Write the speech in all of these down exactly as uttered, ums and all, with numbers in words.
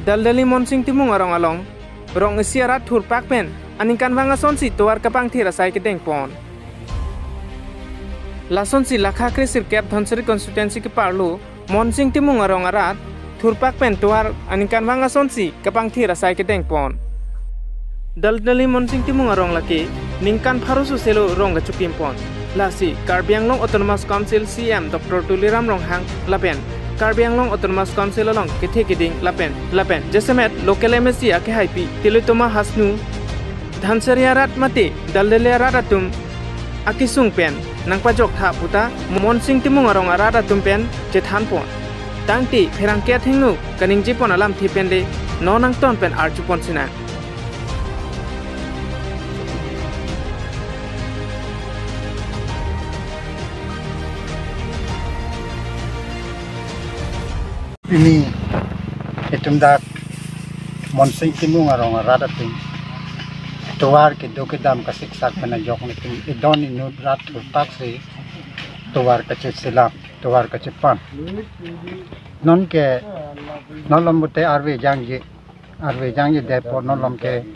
Daldali Monsing Timung arong along, rong isi arat thurpak pen aningkanvang asonsi tovar kapangthir asai kedengpon. Lasonsi lakha kresirkep Dhansiri constituency keparlo Monsing Timung arong arat thurpak pen tovar aningkanvang asonsi kapangthir asai kedengpon. Daldali Monsing Timung arong lake ningkan pharo soselo rong kachokimpon. Lasi Karbi Anglong Autonomous Council C E M Doctor Tuliram Ronghang lapen Karbi Anglong Autonomous Council along kethe keding lapen lapen jasemet local M A C akehaipi Tilottama Hasnu Dhansiri arat mate Daldali arat atum akesung pen nangpajok tha puta Monsing Timung arong arat atum pen chethanpon. Tangte pherangke athengno kaningjepon alamthe pen le non angton pen arjupon sinang. Pini itum dak Monsing Timung arong arat atum tovar kedo kedam kasiksak pen ajok nelitum idon inut rat thurpaksi tovar kacheselam, tovar kachepan. Nonke, non lom pute arve jangje, arve jangje depo, non lom ke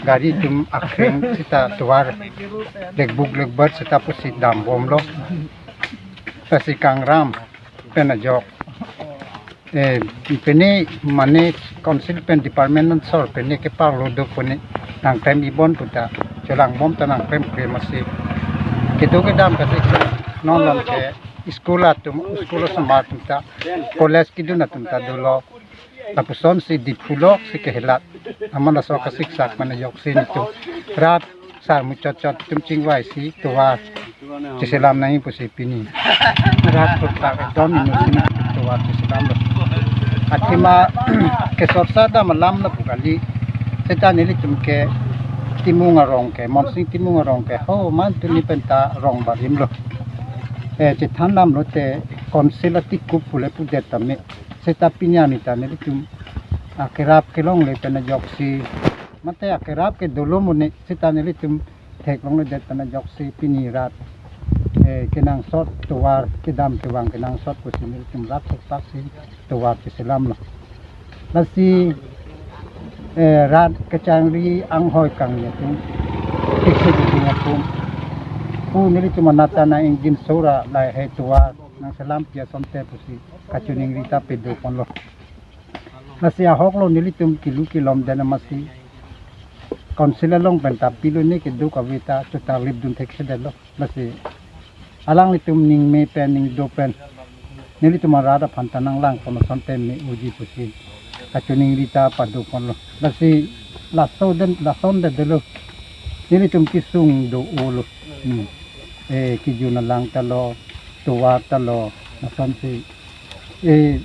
gari atum akreng sita tovar lekbuk lekbat sita pusi dambomlo. Lasi kangram pen ajok. Eh, pini mane council pen department ansor pini keparlo do pini nangkrem ibon puta chelangbom ta nangkrem krem asi. Kedo kedam kasiksak non lom ke school atum, school asomar atum ta, college kedun atum ta dolo. Lapusonsi Diphu loksi kehelat. Amat laso kasiksak pen ajoksi nelitum rat sar muchot chot atum chingvaisi tovar cheselam nangji pusi pini rat thurpak idon inutsi nelitum tovar cheselamlo. Athema kesorsa dam alam lapu kali. Seta nelitum ke Timung arong ke, Monsing Timung arong ke ho man tuni penta rong barimlo. Eh, chethanlamlo te council atikup pule pudet tame. Seta pini arni ta nelitum akerap kelongle pen ajoksi, mate akerap ke dolo mone, seta nelitum theklongledet pen ajoksi pini rat, eh, kenangsot tovar kedam kevang kenangsot pusi nelitum rat thurpaksi tovar cheselamlo. Lasi, eh, rat kachingri anghoi kangni atum, fixed atum, pu nelitum anat ta nang-ingjinso ra lahei tovar nangselampi asonte pusi kachiningri ta padoponlo. Lasi ahoklo nelitum kelu kelom den amatsi council along pen ta pilo, ne keduk ave ta chuta lip dun theksedetlo. Lasi alanglitum ningme pen ningdo pen nelitum arat aphan ta nanglangpon asonte me-oji pusi kachiningri ta padoponlo. Lasi laso den, lason den dolo. Nelitum kesung do-olo. Hmm. Eh, kejun alang ta lo, tovar ta lo, lasonsi. Eh,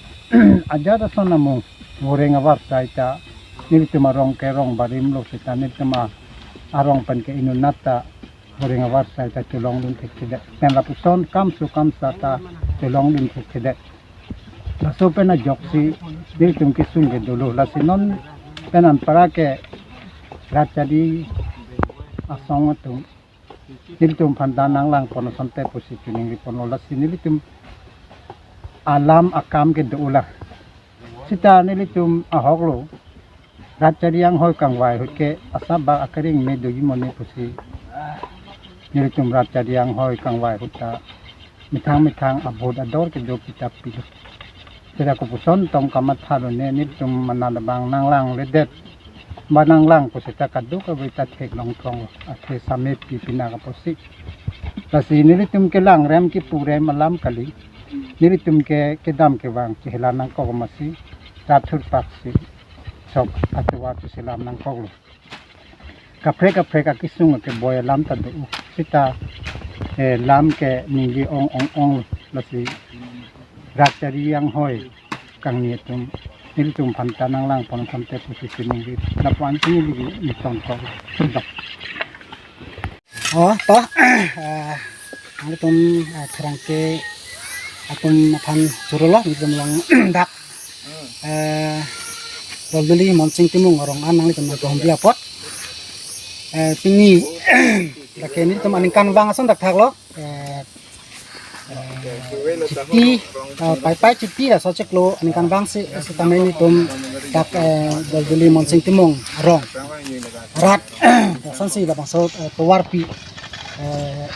ajat ason amung voreng avarsai ta nelitum arong ke rong barimlo seta nelitum arong pen ke inut anat ta voreng avarsai ta chelongdun thekthedet. Pen lapuson kamso kamsa ta chelongdun thekthedet. Laso pen ajoksi nelitum kesung ke dolo. Lasi non pen anparke rat chari asong atum nelitum aphan ta nanglangpon asonte pusi chiningriponlo. Lasi nelitum alam akam ke do-ola. Seta nelitum ahoklo. Rat chari anghoi kangvai ahut ke asap bak akering me doji mone pusi nelitum rat chari anghoi kangvai ahut ta methang methang abhut ador kedo kita pilo. Seta kopuson tong kamathalo ne, nelitum manat abang nanglangledet. Ba nanglang pu seta kadokave ta theklong thong athe same pi pina kaposi. Lasi nelitum kelangrem kepurem alam kali. Nelitum ke kedam kevang chehelan nangkok amatsi rat thurpaksi sok atovar cheselam nangkoklo. Kaprek kaprek akesung akeboi alam ta do-o. Seta, eh, lam ke ningje ong ong ong lasi rat chari anghoi kangni atum nelitum aphan ta nanglangpon asonte pusi chiningri. Lapu-an chiningri nitong kok. Oh, to, eh, nelitum, eh, pherangke atum aphan churolo, nelitum along dak, eh, Daldali Monsing Timung arong an nanglitum nangkehumri apot. Eh, pini, lake nelitum aningkanvang ason dak thaklo. Eh, eh, chiti, eh, pai pai chiti laso chiklo aningkanvang si, eh, sitame nelitum dak, eh, Dolduli Monsing Timung arong rat lasonsi labangso, eh, tovarpi, eh,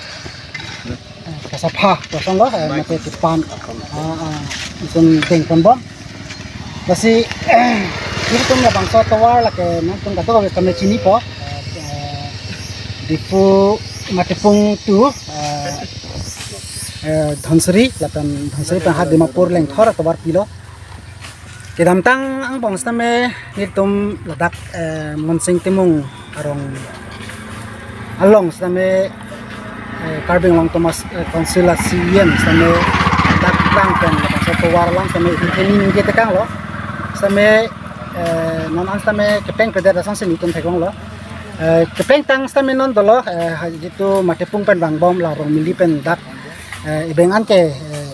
eh, kasapha kosonlo, eh, mate kepan, ah, ah, itum dengponbom. Lasi, eh, nelitum labangso tovar lake nangtum kadokave tame chinipo, eh, eh, Diphu Matipung tu, eh, eh, Dhansiri, lapen Dhansiri pen ha Dimapur lengthor atovarpilo. Kedamtang angbong sitame nelitum ladak, eh, Monsing Timung arong along sitame, eh, Karbi Anglong Autonomous, eh, Council a C E M sitame dak bang pen labangso tovar alam sitame itum thening ketekanglo. Sitame, eh, non an sitame kepeng pedet asonsi nelitum theklonglo. Eh, kepeng tang sitame non dolo, eh, ha, jitu Matipung pen vangbom la Rongmili pen dak, eh, ebeng an ke, eh,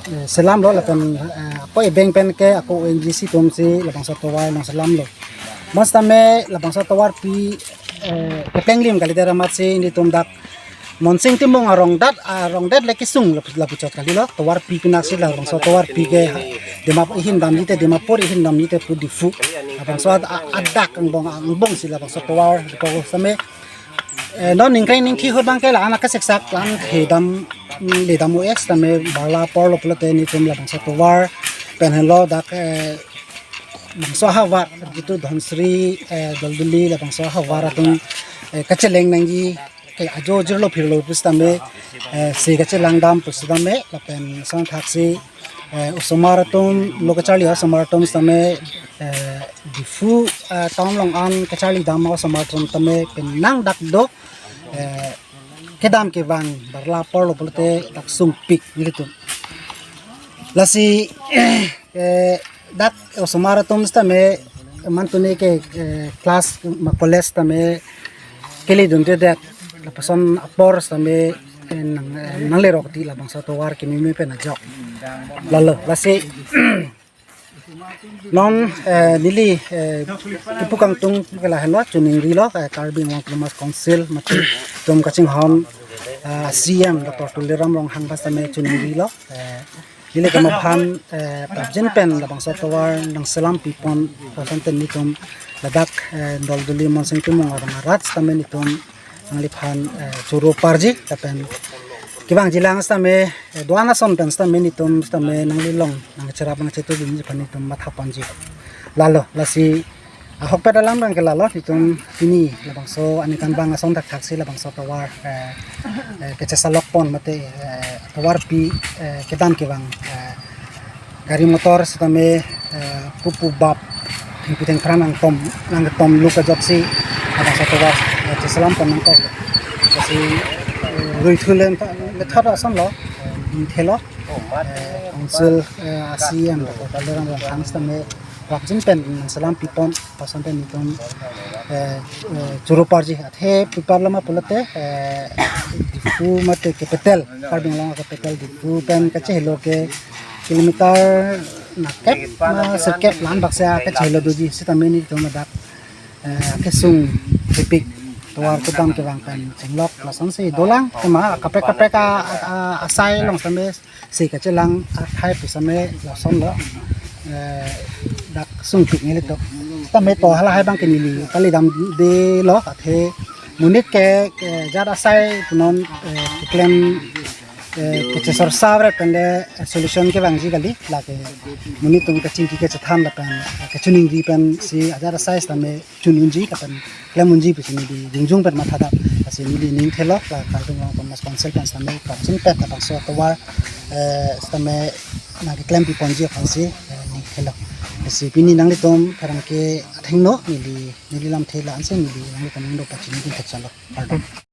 eh, selamlo lapen, eh, ako ebeng pen ke ako O N G C atumsi labangso tovar nangselamlo. Bonsitame labangso tovarpi, eh, kepenglim kalite amatsi nelitum dak Monsing Timung arong det, arong det le kesung lapu, lapuchot kalilo. Tovarpi pinaksi labangso tovarpi ke Dimap-, ihin damji te Dimapur, ihin damji te pu Diphu. Labangso ad-, a-, adak angbong, angbongsi labangso tovar ko sitame, eh, non ningkreng ningthi ahut abang ke la-an akesaksak la-an thedam, mm, ledam o es tame barla aporlo pulote nelitum labangso tovar pen henlo dak, eh, bangso ahavar jitu Dhansiri, eh, Dolduli labangso ahavar atum, eh, kacheleng nangji ke ajo jirlo phirlo pusitame, eh, si kachelang dam pusitame lapen sangthaksi, eh, osomar atum lo kacharli osomar atum sitame, eh, Diphu, eh, town along an kacharli dam osomar atum tame penang dak do, eh, kedam kevang barla aporlo pulote dak sungpik nelitum. Lasi, eh, dak osomar atum sitame mantune ke, eh, class ma college tame keledundedet lapuson apor sitame, eh, nang, eh, nanglerok ti labangso tovar kememe pen ajok. Lalo, lasi non, eh, neli, eh, kipu kangtung ke lahenlo, chuningrilo, eh, Karbi Anglong Autonomous Council mate itum kachinghon, eh, C E M Doctor Tuliram Ronghang ba sitame chuningrilo, eh, neli kemaphan, eh, prapjin pen labangso tovar nangselam pipon, pasante nelitum ladak, eh, Dolduli Monsing Timung arong arat sitame nelitum nangliphan, eh, choro parji lapen kevangjilang sitame, eh, do-an ason pen sitame nelitum sitame nanglilong nangcherap nangchetudunji aphan nelitum mathaponji. Lalo, lasi ahokpet alam abang ke lalo, nelitum pini labangso aningkanvang ason thakthaksi labangso tovar, eh, eh, kachesalokpon mate, eh, tovarpi, eh, kedam kevang, eh, gari motor sitame, eh, pupu bap thengpi thengphra nangtom, nangtomlo ajoksi labangso tovar, eh, cheselampon nangkok. Lasi, eh, ruithu le methot asonlo, eh, ningthelo, eh, council, eh, a C E M Doctor Tuliram Ronghang sitame prapjin pen nangselam pipon pasante nelitum, eh, eh, choro parji. Athe piparlama pulote, eh, Diphu mate capital, Karbi Anglong capital Diphu pen kachehelo ke kilometer nakep ma sirkep la-an baksa kachehelo doji sitame nelitum ladak, eh, kesung kepik tovar kedam kevang pen chenglok lasonsi dolang tema kaprek kaprek a, a, a, asai along sitame si kachelang athai pusitame lasonlo, eh, dak sungpik nelitum. Tame to halahai abang ke neli kalidamdelo athe monit ke, ke jat asai punon, eh, keklem, eh, kachesor sabre pen le solution kevangji kali lake monit atum kachingki kachethan lapen kachiningri pensi ajat asai sitame chun unji lapen klem unji pusi neli jongjong pen mathadam. Lasi neli ningthelo la Karbi Anglong Autonomous Council pen sitame prapjin pen labangso tovar, eh, sitame nangkeklem piponji aphansi, eh, ningthelo. Lasi pini nanglitum pherangke athengno neli, neli lamthe la-ansi neli nanglitum angno pachini ding thekchalo. Kardom.